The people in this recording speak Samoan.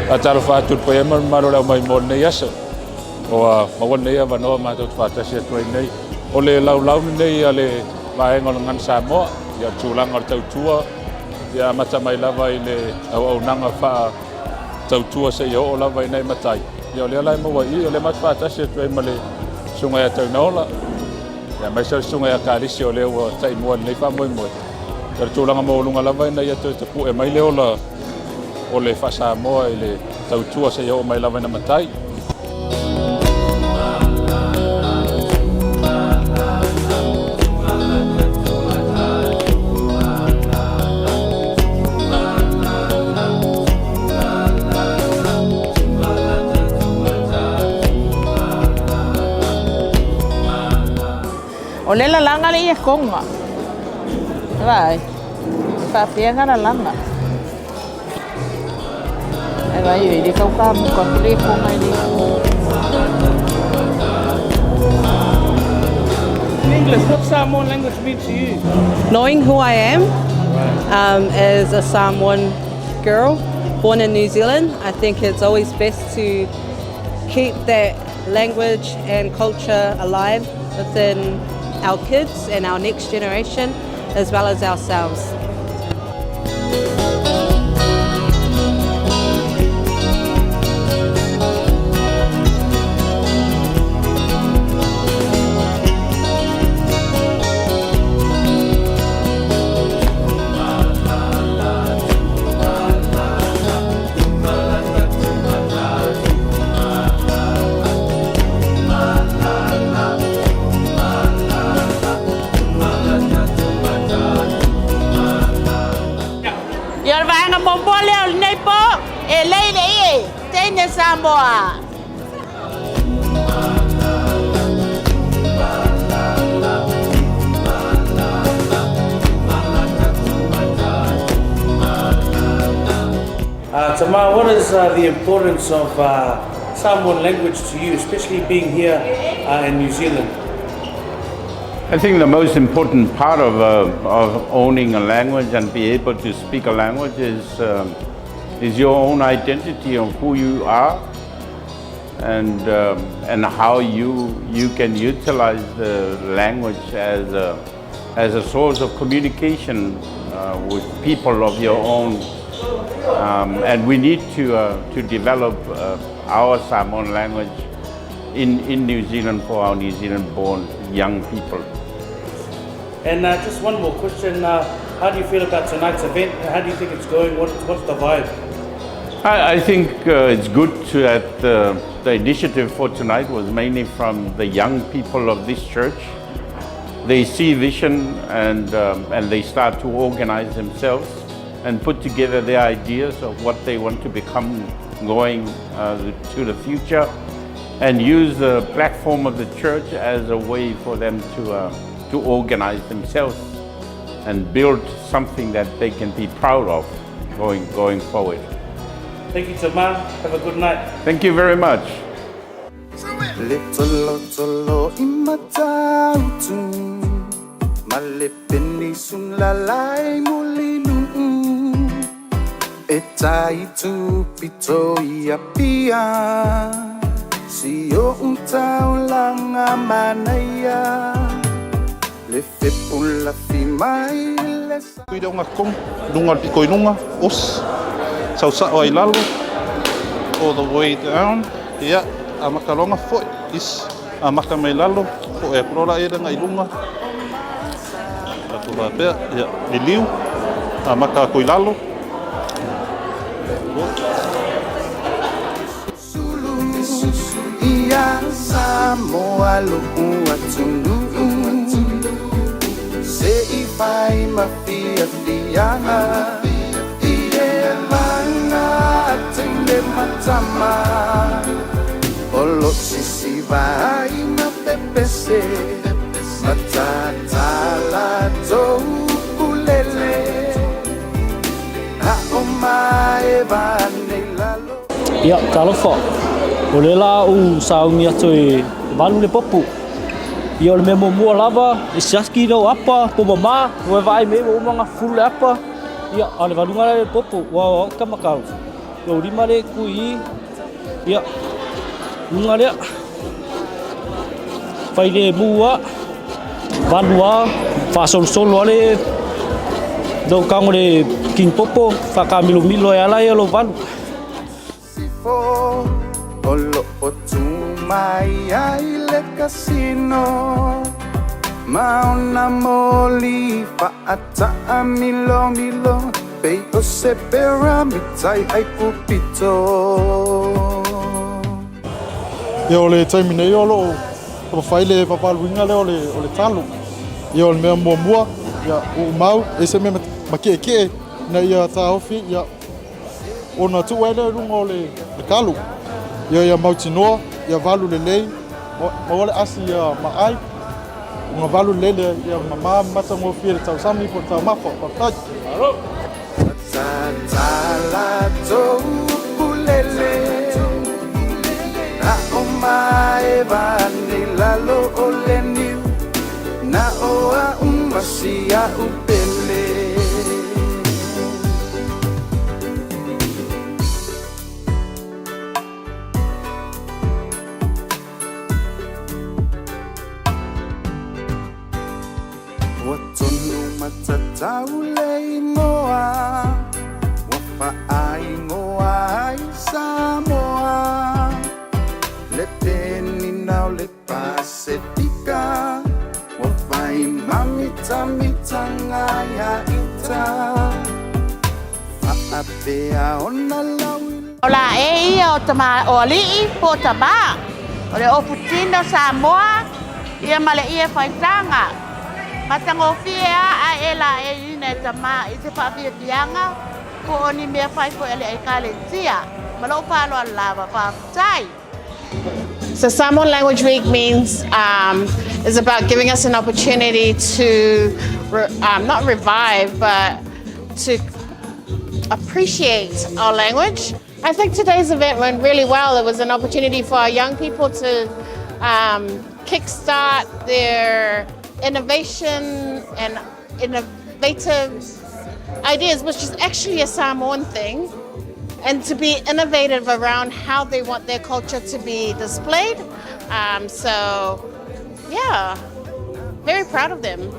Faatalofa atu i le paia ma le mamalu o le aumai mo lenei aso. Ua maua lenei avanoa matou te faatasi atu ai nei. O le laulau lenei a le vaega o le Gagana Samoa, ia tulaga o le tautua, ia amata mai lava i le auaunaga faa tautua seia oo lava i nai matai. Ia o lea la e maua i i, o lea matou te faatasi atu ai ma le Susuga ia Tauinaola, ia aemaise o le Susuga ia Kalisi o lea ua taimua i lenei faamoemoe. O le tulaga maualuga lava ina ia toe tapue mai le ola o le faa-Samoa i le tautua seia oo mai lava ina matai. O le lalaga le ia konga. Vai. Faapea nga lalaga. Ai vai i le kau ka muka ku le konga i le. In English, what Samoan language mean to you? Knowing who I am as a Samoan girl born in New Zealand, I think it's always best to keep that language and culture alive within our kids and our next generation, as well as ourselves. Ia o le vaega muamua lea o lenei po, e lei le ie, teine Samoa. Tamar, what is the importance of Samoan language to you, especially being here in New Zealand? I think the most important part of owning a language and be able to speak a language is your own identity of who you are and how you can utilize the language as a source of communication with people of your own. And we need to develop our Samoan language in New Zealand for our New Zealand-born young people. And just one more question. How do you feel about tonight's event? How do you think it's going? What's the vibe? I think it's good that the initiative for tonight was mainly from the young people of this church. They see vision and they start to organize themselves and put together their ideas of what they want to become going to the future and use the platform of the church as a way for them to organize themselves and build something that they can be proud of going forward. Thank you, Tamar. Have a good night. Thank you very much. Le tsolo i matautu ma le penisung lalai mulinuu e tai tu pito ia pia si o taulanga manaia le fepula fi mai le sa. I le kong, lunga le piko i lunga, os, sau sao ai lalo, all the way down, ia, a makalonga foi, is, a maka mai lalo, foi a kurola e i lunga, atu pea, ia, liliu, a maka ko i lalo. Sulu ia Samoa lo'u atunuu se i fai ma fiafiaga i e langa teine matama o lo sisi vai ma pepese matatala tou ulele a o mae vane lalo. Ia, talofa. O le la u sauni atu e valu le popo. Ia o le mea muamua lava, e siaki lau apa, po mama, ua vaai me ua uma nga fulu le apa. Ia, a le valuga le popo, ua o ka makau. Lou lima lea e tu i i. Ia, luga lea. Fai lemu lava, valu lava, faasolosolo lava le lou tago i le kinipopo, faataamilomilo ai lava lea lou valu. Sifo o lo o tu mai ai le kasino ma ona moli fa'ataʻamilomilo pei o se peramita i Aikupito. Ia o le taimi nei o lo o taumafai le vavaluina lea o le o le talo. Ia o le mea muamua, ia uumau, e se mea makeekee ina ia taofi ia ona tuu ai lea i luga o le talo. Ia ia mautinoa, ia valu lelei, maua le asi ia maai, ona valu lelei lea ia mama ma matagofie le tausami po o le taumafa. Faafetai. Ua tonu matatau le igoa ua faaigoa ai Samoa le penina o le Pasefika ua fai mamitamitaga ia ita faapea ona lau O la e ia o tama o alii po o tamā. O le ofu tino Samoa ia ma le ie faitaga. Matagofie a ae e laeiina e tamā i se faafiafiaga po o ni mea fai foi a le Ekalesia. Ma lou faaaloalo lava. Faafetai. So Samoan Language Week means is about giving us an opportunity to not revive, but to appreciate our language. I think today's event went really well. It was an opportunity for our young people to kickstart their innovation and innovative ideas, which is actually a Samoan thing, and to be innovative around how they want their culture to be displayed. So, yeah, very proud of them.